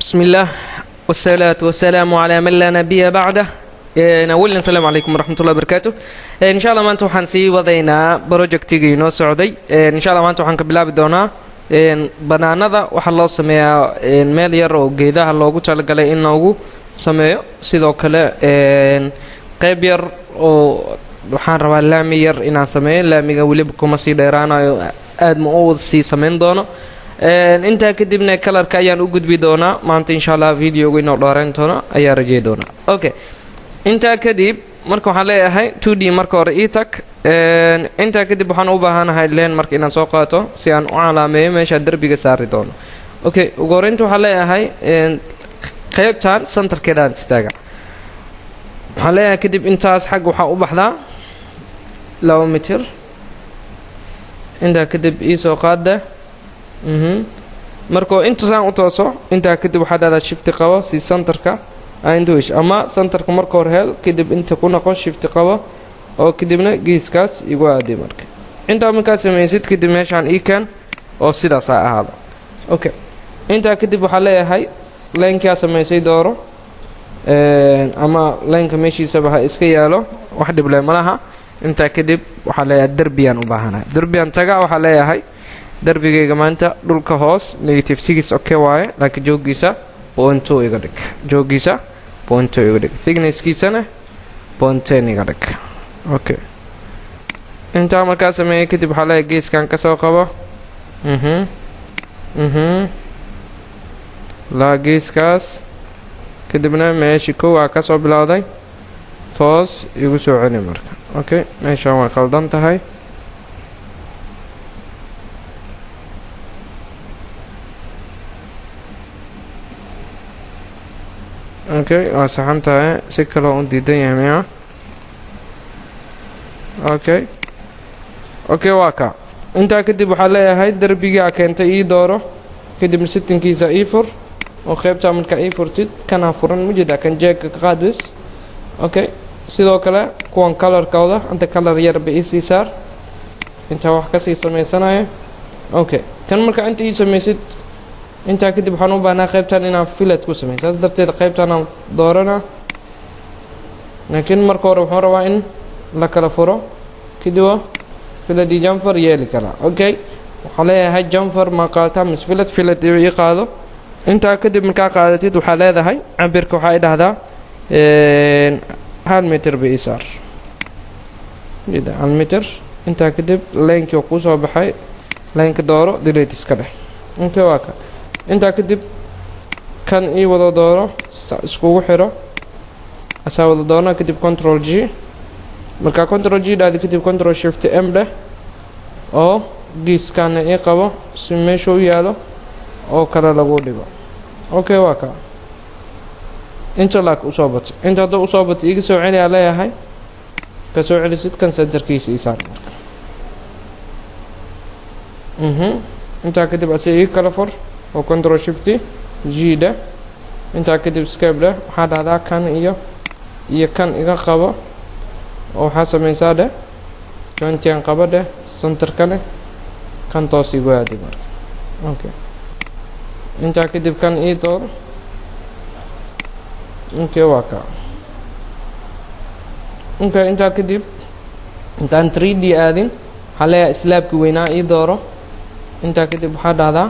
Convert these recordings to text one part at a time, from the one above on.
بسم الله والصلاة والسلام على من لا نبي بعده. Awalin, asalaamu calaykum waraxmat ullahi barakaatu. Insha Allah maanta waxaan sii wadaynaa projectigii inoo socday. Insha Allah maanta waxaan ka bilaabi doonaa banaanada. Waxaa loo sameeyaa meel yar oo geedaha loogu talagalay in loogu sameeyo. Sidoo kale qeyb yar oo waxaan rabaa laami yar inaan sameeyo. Laamiga weliba kuma sii dheeraanayo, aad ma u sii samayn doono. Intaa kadibna colorka ayaan u gudbi doonaa maanta insha Allah. Videoga inoo dheerayn doono ayaa rajey doonaa. Okay, intaa kadib marka waxaan leeyahay 2D marka hore e tag. Intaa kadib waxaan u baahanahay line marka inaan soo qaato si aan u calaameeyo meeshaan derbiga saari doono. Okay, ugu horreynta waxaan leeyahay qeybtan centerkeedaan istaaga. Waxaan leeyahay kadib intaas xagga waxaa u baxdaa 2 mitir. Intaa kadib iisoo qaada. Markuu intasaan u tooso, intaa kadib waxaa dhahdaa shift qabo si centerka intuish, ama centerka marka hore hel, kadib inta ku noqo, shift qabo oo kadibna geeskaas igu aadi. Marka intaa markaa samaysid kadib meeshaan ii keen oo sidaas ha ahaado. Okay, intaa kadib waxaa leeyahay linekaa samaysay dooro, ama lineka meeshiisaba ha iska yaalo, wax dhible ma laha. Intaa kadib waxaa leeyahay derbiyaan u baahanahay. Derbiyaan taga, waxaa leeyahay darbigayga maanta dhulka hoos -6, okay waaye, laakiin joogiisa 0.2 iga dhig, joogiisa 0.2 iga dhig, thicknesskiisana 0.10 iga dhig. Okay, intaa markaa sameeyay kadib waxaa leeyahay geeskan kasoo qabo, laa geeskaas, kadibna meeshii kow aa kasoo bilowday toos igu soo celi marka. Okay, meeshaan way qaldan tahay. Okay, waa saxan tahay, si kaloo u diidan yahay miya? Okay, waa ka. Intaa kadib waxaa leeyahay derbigaa keentay ii dooro, kadibna settingkiisa ii fur oo qaybtaa markaa ii furtid kanaa furan mujeedaa, kan jeegka ka qaad bes. Okay, sidoo kale kuwan colorkooda inta color yarba iisii saar intaa wax kasii sameysanaya. Okay, kan markaa inta ii samaysid, intaa kadib waxaan u baahnaa qaybtan inaan fillet ku samey. Saas darteed qaybtan aan dooranaa, laakiin marka hore wuxuu rabaa in la kala furo, kadib fillet iyo chamfer yeeli karaa. Okay, waxaa leeyahay chamfer ma qaataa mise fillet? Fillet ii qaado. Intaa kadib markaa qaadatid waxaa leedahay cabirka waxaa i dhahdaa 1 mitir ba ii saar, 1 mitir. Intaa kadib linekii kuu soo baxay, lineka dooro, delete iska dheh. Okay, waa ka. Intaa kadib kan ii wada dooro, iskugu xiro, asaa wada doona. Kadib Control G. Markaa Control G dhahdi kadib Control Shift M dheh oo geeskaana ii qabo si meesha u yaalo oo kale lagu dhigo. Okay, waa ka. Inta laak usoo batay, inta hadduu usoo batay iga soo celiyaa leeyahay. Ka soo celisid, kan centerkiisa ii saar marka. Intaa kadib ase ii kala fur oo Control Shift G dheh. Intaa kadib escape dheh. Waxaa dhahdaa kan iyo kan iga qabo oo waxaa sameysaa dheh jointian qabo dheh, centerkane kan toos igu aadi marka. Okay, intaa kadib kan ii door. Okay, waa ka. Okay, intaa kadib intaan 3D aadin waxaa leeyahay slabki weynaa ii dooro. Intaa kadib waxaa dhahdaa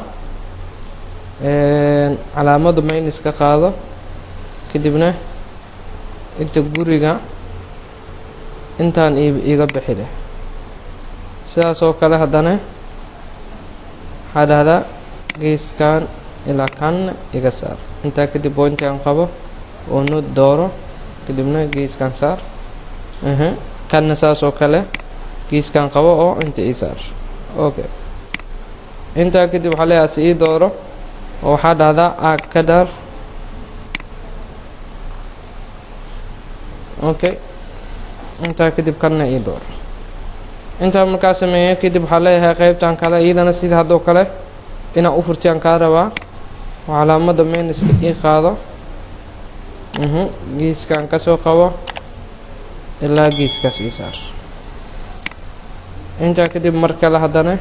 calaamada minus ka qaado, kadibna inta guriga intaan iiga bixi leh. Sidaas oo kale haddana waxaa dhahdaa geeskan ilaa kan iga saar. Intaa kadib pointigan qabo oo node dooro, kadibna geeskan saar. Kanna saas oo kale geeskan qabo oo inta ii saar. Okay, intaa kadib waxaa leeyahay si ii dooro oo waxaa dhahdaa aag ka dhar. Okay, intaa kadib kanna ii dooro. Intaa markaa sameeyo kadib waxaa leeyahay qeybtan kale iyadana sida haddoo kale inaan u furtiyaan kaa rabaa oo calaamada minuska ii qaado, geeskan kasoo qabo ilaa geeskaas ii saar. Intaa kadib mar kale haddana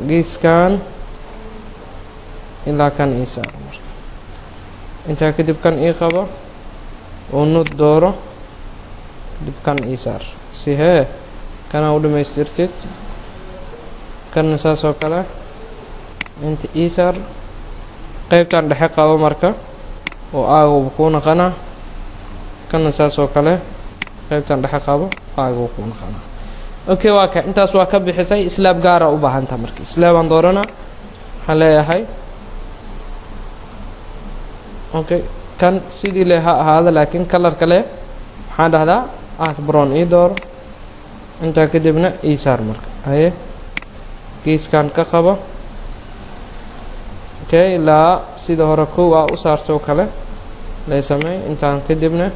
geeskan ilaa kan ii saar marka. Intaa kadib kan ii qabo oo nud dooro, kadib kan ii saar si hee kana u dhamaystirtid. Kanna saas oo kale inta ii saar. Qaybtan dhexe qabo marka oo aaga kuu naqana. Kanna saas oo kale qaybtan dhexe qabo, aaga kuu naqana. Okay, waa ka intaas waa ka bixisay. Slab gaara u baahantaa marka slabaan doorana. Waxaan leeyahay okay, kan sidii le ha ahaado, laakiin colorka leh waxaan dhahdaa earth brown ii dooro. Intaa kadibna ii saar marka. Haye, geeskan ka qabo. Okay, ilaa sida hore kow aa u saarto oo kale lay sameey. Intaan kadibna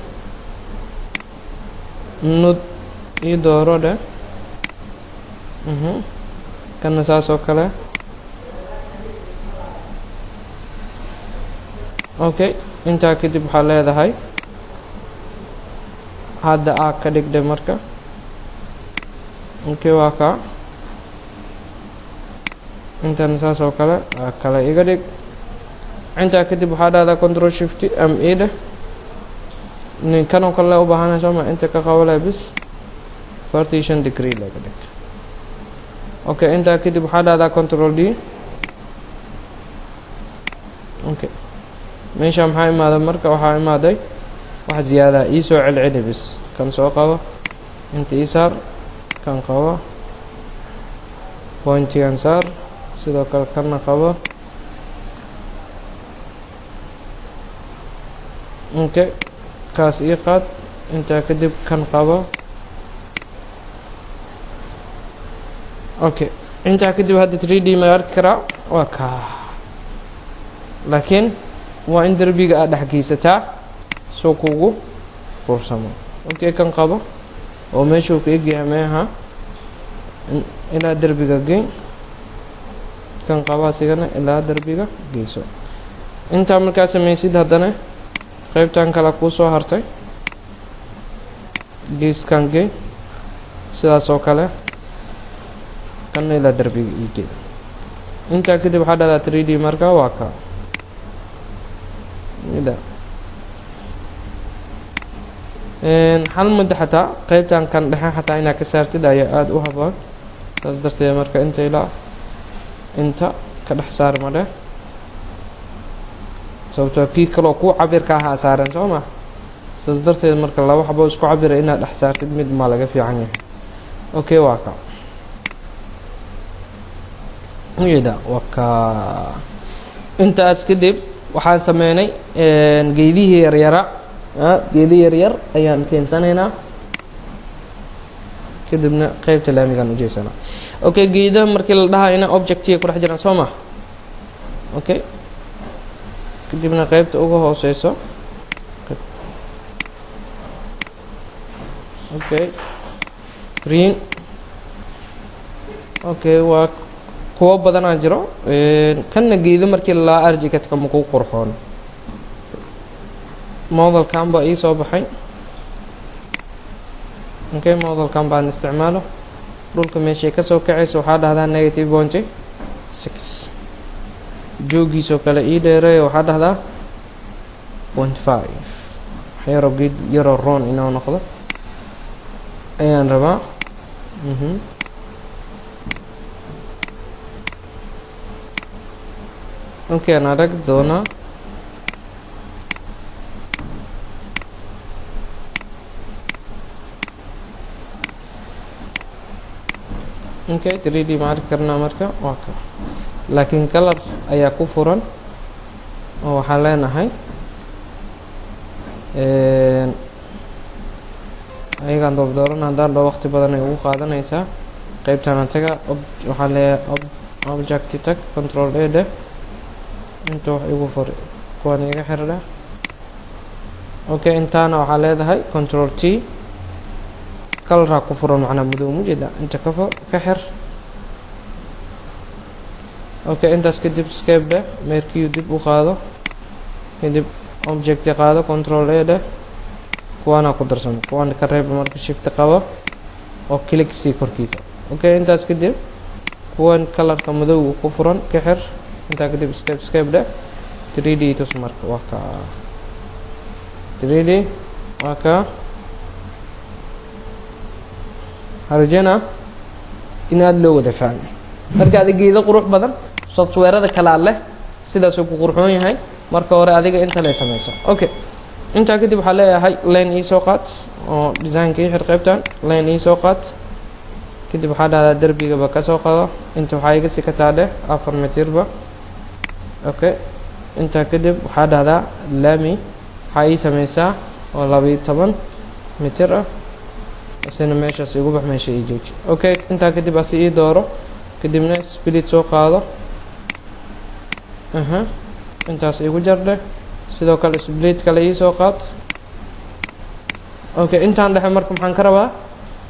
nud ii dooro dheh. Kana saas oo kale. Okay, intaa kadib waxaa leedahay hadda aa ka dhigdhay marka. Okay, waa kaa. Intan saas oo kale aa kale iga dhig. Intaa kadib waxaa dhahdaa Control Shift M E dheh. Ninkan oo kale u baahanay sooma, inta ka qabo leh bis 45 degree laga dhig. Okay, intaa kadib waxaa dhahdaa Control D. Okay, meesha maxaa imaaday marka? Waxaa imaaday wax ziyaada. Ii soo celceli bis. Kan soo qabo, inta ii saar. Kan qabo, pointigan saar. Sidoo kale kanna qabo. Okay, kaas ii qaad. Intaa kadib kan qabo. Okay, intaa kadib hadda 3D ma arki karaa? Waa kaa, laakiin waa in derbiga aad dhex geysataa soo kugu fursamo. Okay, kan qabo oo meeshuu ka egyahay meeha ilaa derbiga geyn. Kan qabo asigana, ilaa derbiga geyso. Intaa markaa samaysid, haddana qaybtan kale kuu soo hartay, geeskan gey. Sidaas oo kale kanna ilaa derbiga ii gey. Intaa kadib waxaa dhahdaa 3D marka. Waa ka mida hal muddo xataa qaybtan kan dhexe xataa inaad ka saartid ayaa aada u haboon. Saas darteed marka inta ilaa inta ka dhex saar ma dheh, sababtoo kii kaloo kuu cabirka ahaa saaran soo ma. Saas darteed marka laba xabo isku cabira inaad dhex saartid mid maa laga fiican yahay. Okay, waa ka ujeeda, waa ka. Intaas kadib waxaan sameynay geedihii yaryara. Geedi yaryar ayaan keensanaynaa, kadibna qeybta laamigaan ujeesanaa. Okay, geedaha markii la dhahayna objectiga ku dhex jiraan soo ma. Okay, kadibna qeybta uga hooseyso. Okay, green. Okay, waa kuwo badanaa jiro. Kanna geedo markii la ArchiCADka ma kuu qurxoon. Modelkan baa ii soo baxay. Okay, modelkan baan isticmaalo. Dhulka meeshay kasoo kacayso waxaa dhahdaa -0.6. Joogiisoo kale ii dheereeyo, waxaa dhahdaa 0.5. Yaroo geed yaroo roon inuu noqdo ayaan rabaa. Okay, aan arag doonaa. Okay, 3D ma arki karnaa marka? Waa ka, laakiin color ayaa ku furan oo waxaan leenahay ayagaan doordooran. Haddaan dhao waqti badan ay ugu qaadanaysaa. Qeybtana taga, waxaan leeyahay object tag, Control A dheh. Inta wax igu fur, kuwaan iga xirdha. Okay, intaana waxaa leedahay Control T. Coloraa ku furan, macnaa madow mujeeda. Inta ka fur, ka xir. Okay, intaas kadib escape dheh, marquee dib u qaado, kadib object qaado, Control A dheh. Kuwaana ku darsamo, kuwaana ka reeb. Marka Shift qabo oo click sii korkiisa. Okay, intaas kadib kuwan colorka madowga ku furan ka xir. Intaa kadib escape, escape dheh. 3D tus marka. Waa ka. 3D waa ka. Waxaan rajeynaa in aada loo wada fahmay. Marka adig geedo qurux badan softwareada kalaa leh, sidaasuu ku qurxoon yahay. Marka hore adiga inta lay samayso. Okay, intaa kadib waxaa leeyahay line ii soo qaad oo designka ii xir. Qaybtan line ii soo qaad. Kadib waxaa dhahdaa derbigaba ka soo qado. Inta waxaa iga sii ka taadheh 4 mitirba. Okay, intaa kadib waxaa dhahdaa laami waxaa ii sameysaa oo 12 mitir ah, isina meeshaas igu bax, meesha ii jooji. Okay, intaa kadib asi ii dooro, kadibna split soo qaado. Aha, intaas igu jardheh. Sidoo kale split kale ii soo qaad. Okay, intaan dhexe marka maxaan ka rabaa?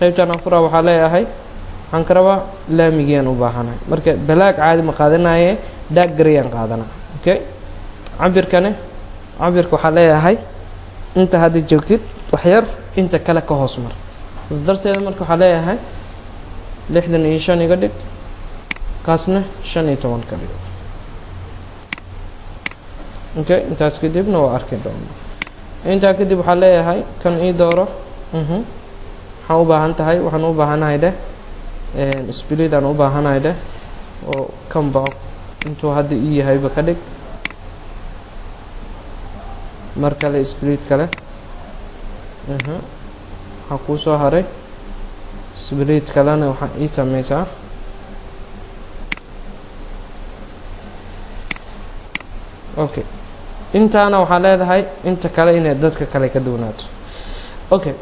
Qaybtaan afura waxaa leeyahay, waxaan ka rabaa laamigiyaan u baahanahay. Marka black caadi ma qaadanaye, dark grey-aan qaadana. Okay, cabirkane, cabirka waxaa leeyahay inta hadda joogtid wax yar inta kale ka hoos mar. Saas darteeda marka waxaa leeyahay 65 iga dhig, kaasna 15 ka dhig. Okay, intaas kadibna waa arki doonaa. Intaa kadib waxaa leeyahay kan ii dooro. Waxaan u baahan tahay, waxaan u baahanahay dheh, split aan u baahanahay dheh, oo kanba intuu hadda ii yahayba ka dhig. Mar kale split kale. Waxaa kuu soo haray split kalena, waxaa ii sameysaa. Okay, intaana waxaa leedahay inta kale inay dadka kale ka duwanaato. Okay,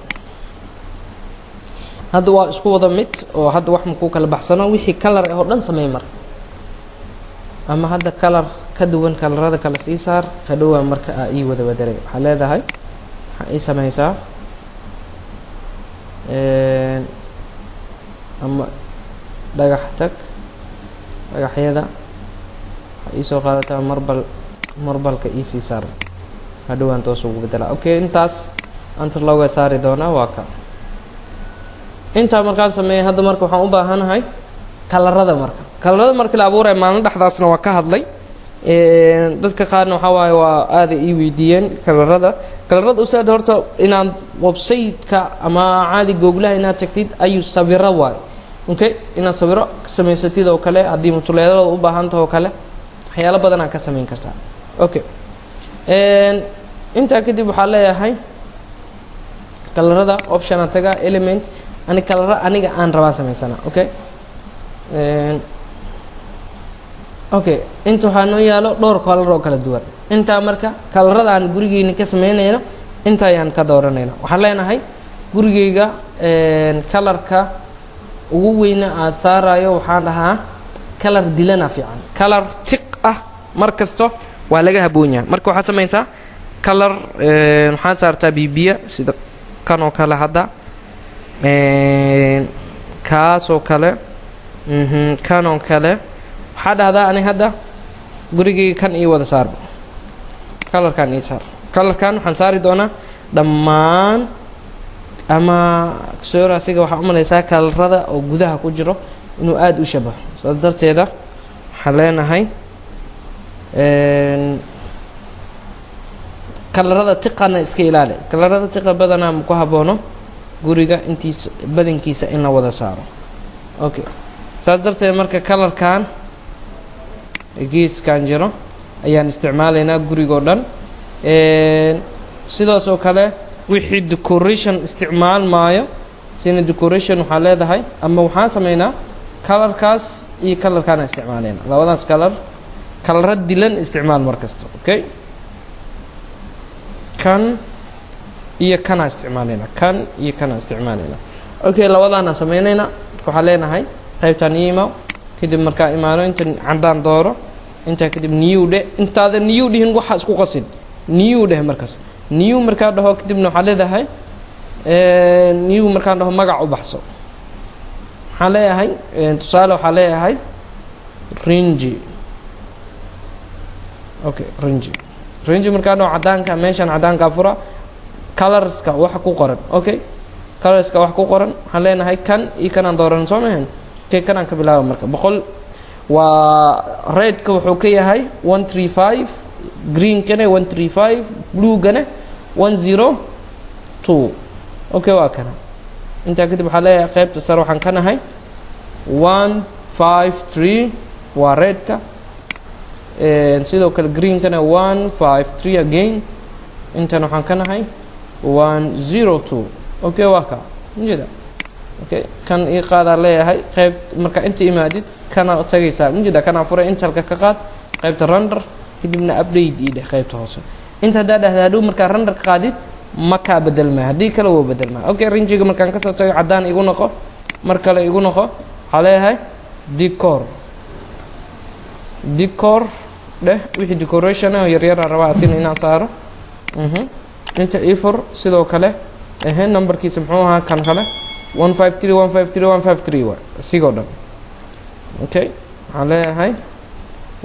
hadda waa isku wada mid oo hadda wax makuu kala baxsano. Wixii color ah oo dhan sameey marka, ama hadda color ka duwan colorada kale sii saar. Hadhowaa marka aa ii wada bedelay. Waxaa leedahay waxaa ii sameysaa ama dhagax tag, dhagaxyada waxaa iisoo qaadataa marble, marbleka iisii saar. Hadhowaan toos ugu bedelaa. Okay, intaas enter looga saari doonaa. Waa ka intaa markaan sameeyay. Hadda marka waxaan u baahanahay colorada. Marka colorada marka la abuuraya, maalin dhexdaasna waa ka hadlay, dadka qaarna waxaa waaye waa aaday ii weydiiyeen colorada. Colorada, ustaad, horta inaad website-ka ama caadi googlaha inaad tagtid ayuu sawiro waay. Okay, inaad sawiro samaysatid oo kale, haddii mutuleedada u baahan taho kale, waxyaalo badanaa ka samayn kartaa. Okay, intaa kadib waxaa leeyahay colorada option taga, element, ani coloro aniga aan rabaa samaysana. Okay, inta waxaa noo yaalo dhowr color oo kala duwan. Intaa marka colorada aan gurigeyna ka sameynayno, inta ayaan ka dooranayna. Waxaan leenahay gurigeyga colorka ugu weyna aada saarayo, waxaan dhahaa color dilana fiican, color tiq ah mar kasto waa laga haboon yahay. Marka waxaad samaysaa color, waxaa saartaa bibiya sida kan oo kale, hadda kaasoo kale, kan oo kale. Waxaa dhahdaa ani hadda gurigeyga kan ii wada saarba, colorkan ii saar. Colorkan waxaan saari doonaa dhammaan ama soor asiga. Waxaa u malaysaa colorada oo gudaha ku jiro inuu aada u shabaho. Saas darteeda waxaan leenahay colorada tiqana iska ilaali. Colorada tiqa badanaa ma ku haboono guriga intiisa badankiisa in la wada saaro. Okay, saas darteed marka colorkan geeskan jiro ayaan isticmaalaynaa gurigoo dhan. Sidaas oo kale wixii decoration isticmaal maayo sina decoration waxaa leedahay ama waxaan sameynaa colorkaas iyo colorkaana isticmaalayna, labadaas color. Coloro dilan isticmaal mar kasta. Okay, kan iyo kanaa isticmaalayna, kan iyo kanaa isticmaalayna. Okay, labadaana sameynayna. Waxaa leenahay qaybtaan ii imaw. Kadib markaa imaano, inta caddaan dooro. Intaa kadib new dheh. Intaada new dhihin, waxa isku qasin, new dheh. Markaas new markaa dhaho, kadibna waxaa leedahay new markaan dhaho, magac u baxso. Waxaan leeyahay tusaale, waxaa leeyahay rinji. Okay, rinji, rinji markaan dhaho, caddaanka meeshaan caddaankaa fura, colorska waxa ku qoran. Okay, colorska wax ku qoran waxaan leenahay kan iyo kanaan dooran, soo mahan? Okay, kanaan ka bilaaba. Marka 100 waa redka, wuxuu ka yahay 135, greenkana 135, bluegana 102. Okay, waa kana. Intaa kadib waxaa leeyahay qaybta sare waxaan ka nahay 153, waa redka. Sidoo kale greenkana 153 again. Intan waxaan ka nahay 102. Okay, waa ka ujeeda. Okay, kan ii qaadaa leeyahay. Qayb marka inta imaadid, kana tagaysaa, ujeeda, kanaa furay. Intalka ka qaad qaybta render, kadibna update ii dheh qaybta hoose. Inta haddaa dhahda, hadhow markaa render ka qaadid ma kaa bedelmaa, haddii kale wuu bedelmaa. Okay, rinjiga markaan kasoo tago, caddaan igu noqo. Mar kale igu noqo. Waxaa leeyahay decor, decor dheh. Wixii decoration ah oo yaryara rabaa asina inaan saaro. Inta ifur. Sidoo kale ehe, numberkiisa muxuu ahaa kan kale? 153, 153, 153 wa isigoo dhan. Okay, waxaan leeyahay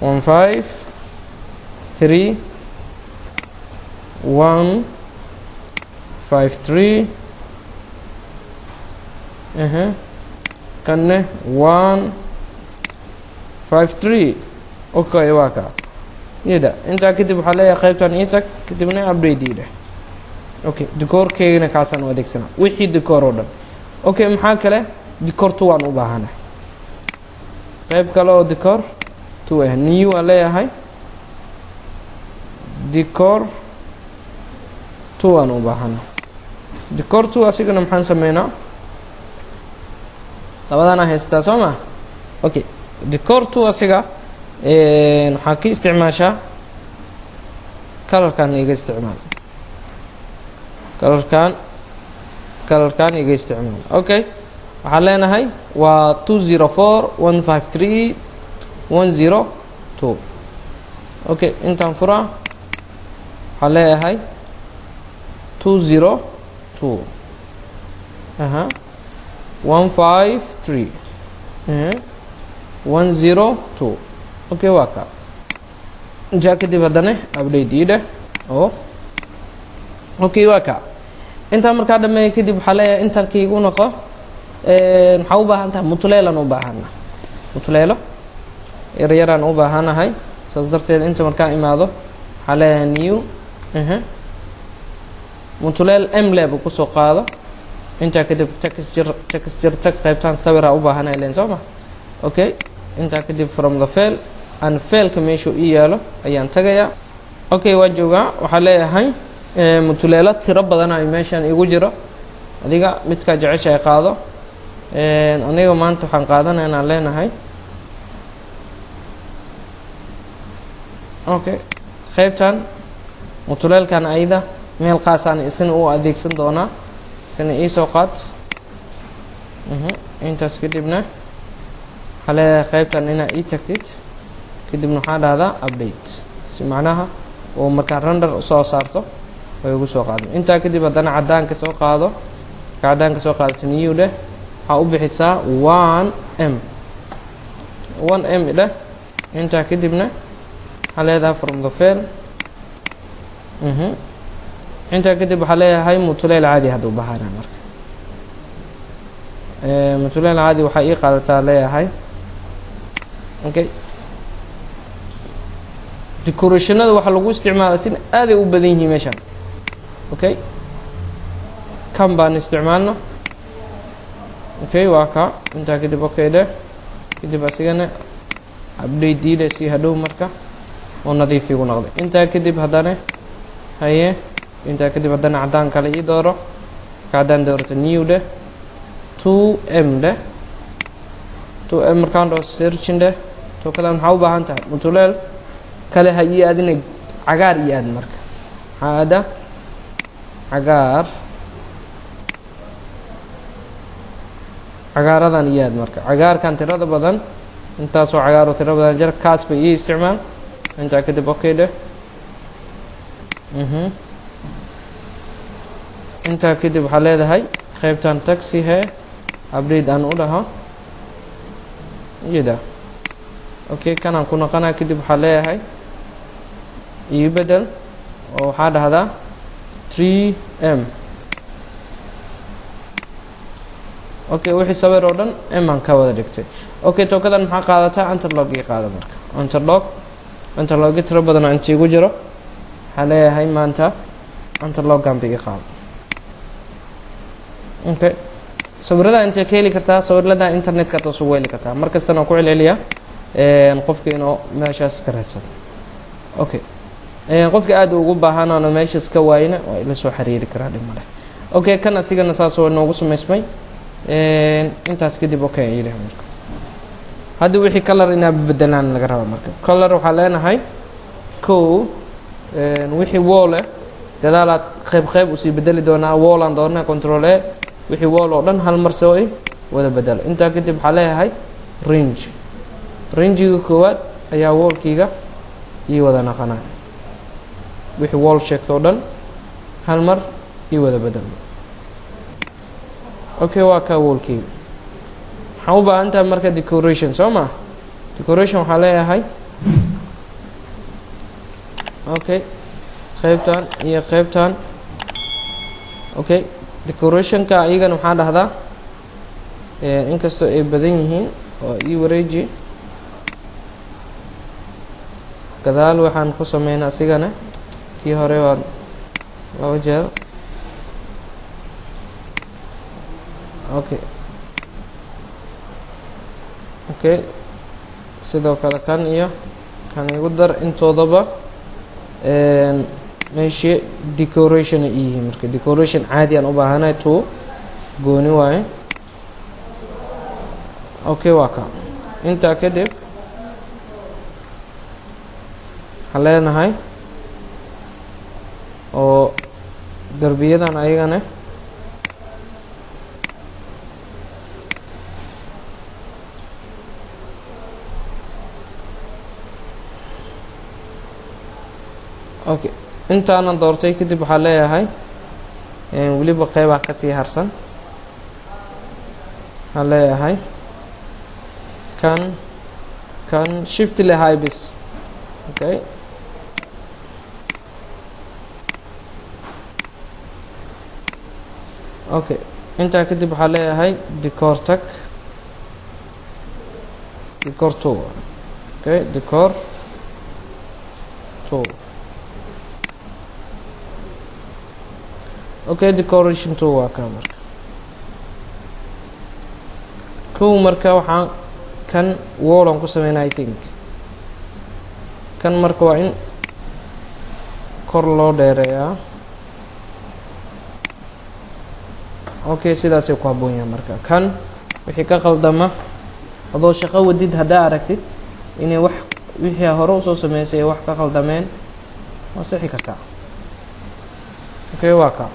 153, 153, ehe, kanne 153. Okay, waa kaa yada. Intaa kadib waxaa leeyahay qaybtan ii tag, kadibna update ii dheh. Okay, decorkeygana kaasaan u adeegsanaa, wixii decor oo dhan. Okay, maxaa kale? Decor two waan u baahanahay, qayb kale oo decor two ah. New waan leeyahay, decor two waan u baahanahay. Decor two asigana maxaan sameynaa? Labadaana haystaa, soo ma? Okay, decor two asiga waxaa ka isticmaashaa colorkan iga isticmaal, colorkan, colorkan iga isticmaal. Okay, waxaan leenahay waa 204, 153, 102. Okay, intaan furaa, waxaan leeyahay 202, aha, 153, 102. Okay, waa ka. Intaa kadib haddana update ii dheh oo okay, waa ka. Intaa markaa dhameeya kadib, waxaa leeyahay intarkii igu noqo. Maxaa u baahan tahay? Mutuleelan u baahana, mutuleelo yaryaraan u baahanahay. Saas darteed inta markaan imaado, waxaa leeyahay new, mutuleel m leb kusoo qaado. Intaa kadib texture, texture tag, qaybtaan sawiraa u baahanay len, soo ma? Okay, intaa kadib from the file and fileka meeshuu ii yaalo ayaan tagayaa. Okay, waan joogaa. Waxaa leeyahay mutuleelo tiro badan ay meeshan igu jiro. Adiga midkaa jecesha ay qaado. Aniga maanta waxaan qaadanaynaa leenahay. Okay, qaybtan mutuleelkan ayada meel qaasaan isna u adeegsan doonaa, isna iisoo qaad. Intaas kadibna waxaa leedahay qaybtan inaa ii tagtid, kadibna waxaa dhahdaa update, si macnaha uu markaa render usoo saarto way ugu soo qaado. Intaa kadib haddana caddaanka soo qaado. Marka caddaanka soo qaadato, new dheh. Waxaa u bixisaa 1M, 1M dheh. Intaa kadibna waxaa leedahay from the file. Intaa kadib waxaa leeyahay mutuleel caadi hadda u baahana. Marka mutuleel caadi waxaa ii qaadataa leeyahay. Okay, decorationada waxaa lagu isticmaala sin aaday u badan yihiin meeshaan. Okay, kan baan isticmaalno. Okay, waa ka. Intaa kadib okay dheh. Kadib asigana update diida, si hadhow marka oo nadiif igu noqday. Intaa kadib haddana haye, intaa kadib haddana caddaan kale ii dooro. Marka caddaan doorato, new dheh, 2M dheh. 2M markaan dhaho, searching dheh. Tookadan maxaa u baahan tahay? Mutuleel kale ha ii aadina, cagaar ii aad. Marka maxaa aada? Cagaar, cagaaradan ii aad. Marka cagaarkan tirada badan, intaasoo cagaaroo tiro badan jar, kaas bay ii isticmaal. Intaa kadib okay dheh. Intaa kadib waxaa leedahay qaybtan taxi he, update aan u dhaho iyada. Okay, kanaan ku noqonaa. Kadib waxaa leeyahay ii bedel oo waxaa dhahdaa 3M. Okay, wixii sawir oo dhan m aan ka wada dhigtay. Okay, tookadan maxaa qaadataa? Interlog ii qaada. Marka interlog, interlogyo tiro badan oo inta igu jiro, waxaa leeyahay maanta Interlockan ba iga qaado. Okay, sawirada intee ka heli kartaa? Sawirada internetka toos ugu heli kartaa. Mar kastana waan ku celceliyaa qofka inuu meeshaas ka raadsado. Okay, qofka aada ugu baahanano meeshaas ka waayna waa ila soo xiriiri karaa, dhib male. Okay, kan asigana saas oo noogu samaysmay. Intaas kadib okay ayay leeyahay. Marka hadda wixii color inaa bedelaan laga rabaa. Marka color waxaa leenahay kow, wixii wall eh gadaalaad qayb qayb usii bedeli doonaa. Wall aan doonaa, Control A, wixii wall oo dhan hal mar soo i wada bedelo. Intaa kadib waxaa leeyahay range. Rangiga koowaad ayaa wallkiiga ii wada naqanaya. Wixii wall sheegto oo dhan hal mar ii wada bedelo. Okay, waa kaa wallkeyga. Waxaan u baahan tahay marka decoration, soo ma? Decoration waxaa leeyahay, okay, qaybtan iyo qaybtan. Okay, decorationka iyagana waxaa dhahdaa, inkastoo ay badan yihiin oo ii wareeji, gadaal waxaan ku sameynaa asigana kii hore waa laba jeer. Okay, sidoo kale kan iyo kan igu dar, intoodaba meeshii decoration ay yihiin. Marka decoration caadi aan u baahanahay, two gooni waaye. Okay, waa ka. Intaa kadib waxaan leenahay oo derbiyadan ayagana okay, intaanan doortay kadib waxaa leeyahay weliba qeybaa kasii harsan. Waxaan leeyahay kan kan shift lehay bis. Okay, intaa kadib waxaa leeyahay decor tag, decor two. Okay, decor two. Okay, decoration two waa kaa. Marka kow, marka waxaan kan wall aan ku sameynaa, I think kan marka waa in kor loo dheereeyaa. Okay, sidaasay ku habboon yahay. Marka kan wixii ka qaldama, adoo shaqo wadid haddaa aragtid inay wax wixii hore usoo sameysay ay wax ka qaldameen, waa sixi kartaa. Okay, waa ka.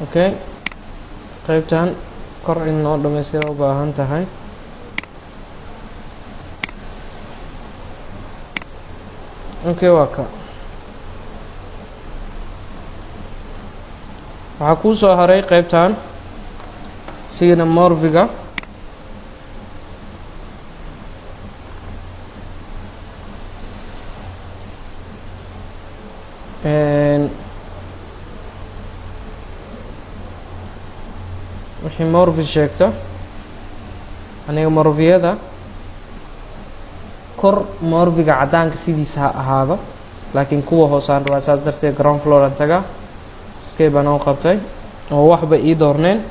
Okay, qaybtan kor in loo dhamaystira u baahan tahay. Okay, waa ka. Waxaa kuu soo haray qaybtan sigana morphiga. Wixii morphi sheegto, aniga morphiyada kor morphiga caddaanka sidiisa ha ahaado, laakiin kuwa hoosaan rabaa. Saas darteed ground floor aan tagaa, escape baan oo qabtay oo waxba ii doorneen.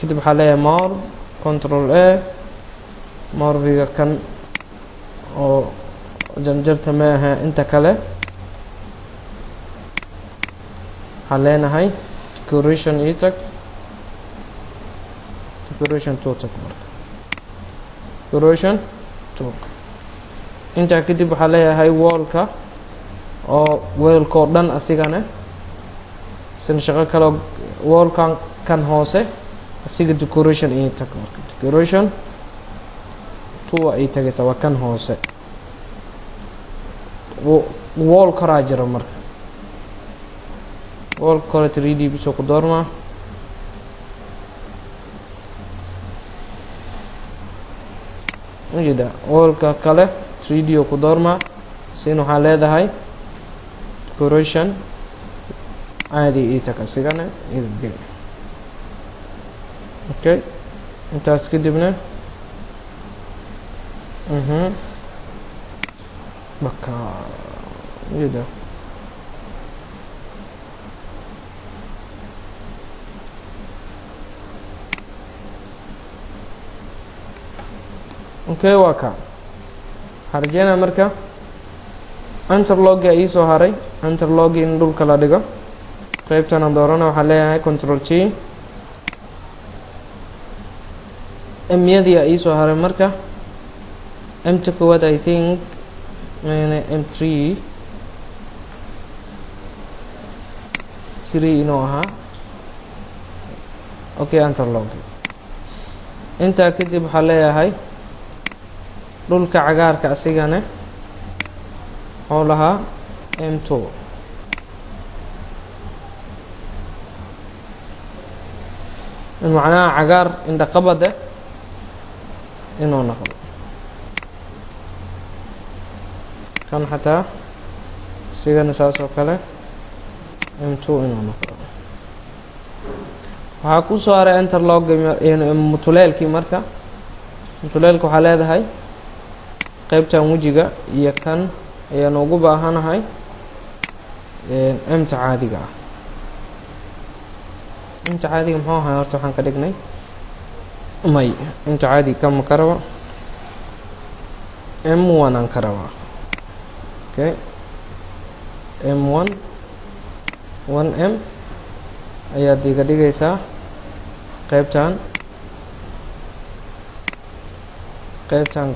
Kadib waxaa leeyahay morph, Control A, morphiga kan oo janjarta ma aha. Inta kale waxaan leenahay decoration ii tag, decoration two tag. Marka decoration two, intaa kadib waxaa leeyahay wallka oo wallka oo dhan asigana sina shaqo kaleo wallkan kan hoose asiga decoration ii tag. Marka decoration two ay tagaysaa, waa kan hoose. Wall koraa jira. Marka wall kore 3D bisoo ku doormaa ujeeda. Wallka kale 3D oo ku doormaa sin. Waxaa leedahay decoration caadi ii tag, asigana idabgeli. Okay, intaas kadibna Marka ujeeda, okay, waa ka. Waxaan rajeynaya marka interlock-ga iisoo haray, interlock-gi in dhulka la dhigo. Qeybtana doorana, waxaan leeyahay Control T. M-yadii iisoo haray marka, M-ta koowaad, I think M 3 3 inuu ahaa. Okay, interlock. Intaa kadib waxaa leeyahay dhulka cagaarka asigane wuxuu lahaa M 2. Macnaha cagaar indhaqabade inuu noqdo kan xataa isigana saas oo kale M 2 inuu noqdo. Waxaa ku soo haray interlock mutuleelkii. Marka mutuleelka waxaa leedahay qeybtan wejiga iyo kan ayaanu ugu baahanahay M-ta caadiga ah. M-ta caadiga muxuu ahay horta? Waxaan ka dhignay may M-ta caadiga kama ka rabo, M 1 aan ka rabaa. Okay, M 1, 1 M ayaad iga dhigaysaa qeybtan. Qeybtan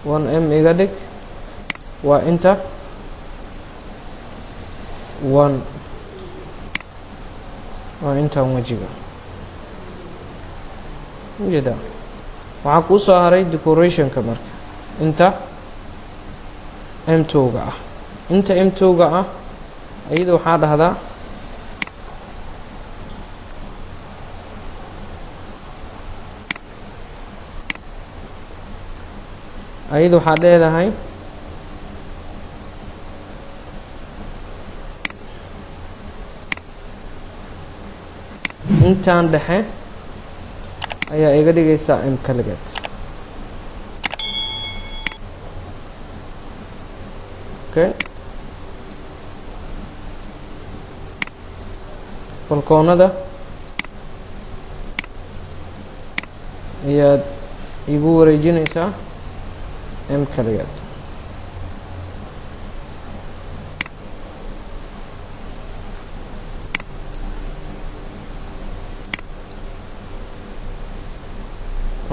1 M iga dhig, waa inta 1, waa intan wejiga ujeeda. Waxaa kuu soo haray decorationka. Marka inta M 2-ga ah, inta M 2-ga ah iyada waxaa dhahdaa ayada waxaad leedahay intaan dhexe ayaa iga dhigaysaa M kaligeed. Okay, balkoonada ayaad igu wareejinaysaa M kaligeed.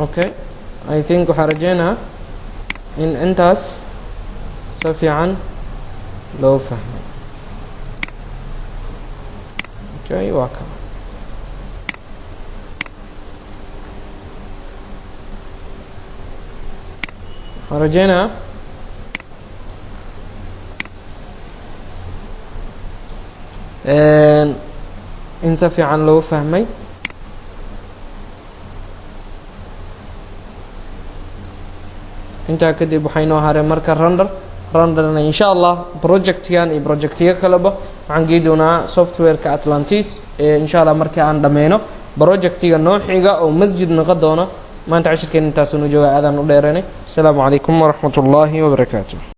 Okay, I think waxaa rajeynaa in intaas si fiican loo fahmay. Okay, waa ka. Waxaan rajeynaa in si fiican loo fahmay. Intaa kadib waxaa inoo haray marka render. Renderna insha Allah projectkan iyo projectyo kaleba waxaan gei doonaa softwareka Atlantis insha Allah markii aan dhameyno projectiga noo xiga oo masjid noqon doona. Maanta cashirkeena intaasunu jooga, aadaan u dheeranay. Asalaamu calaykum waraxmat ullaahi wabarakaatu.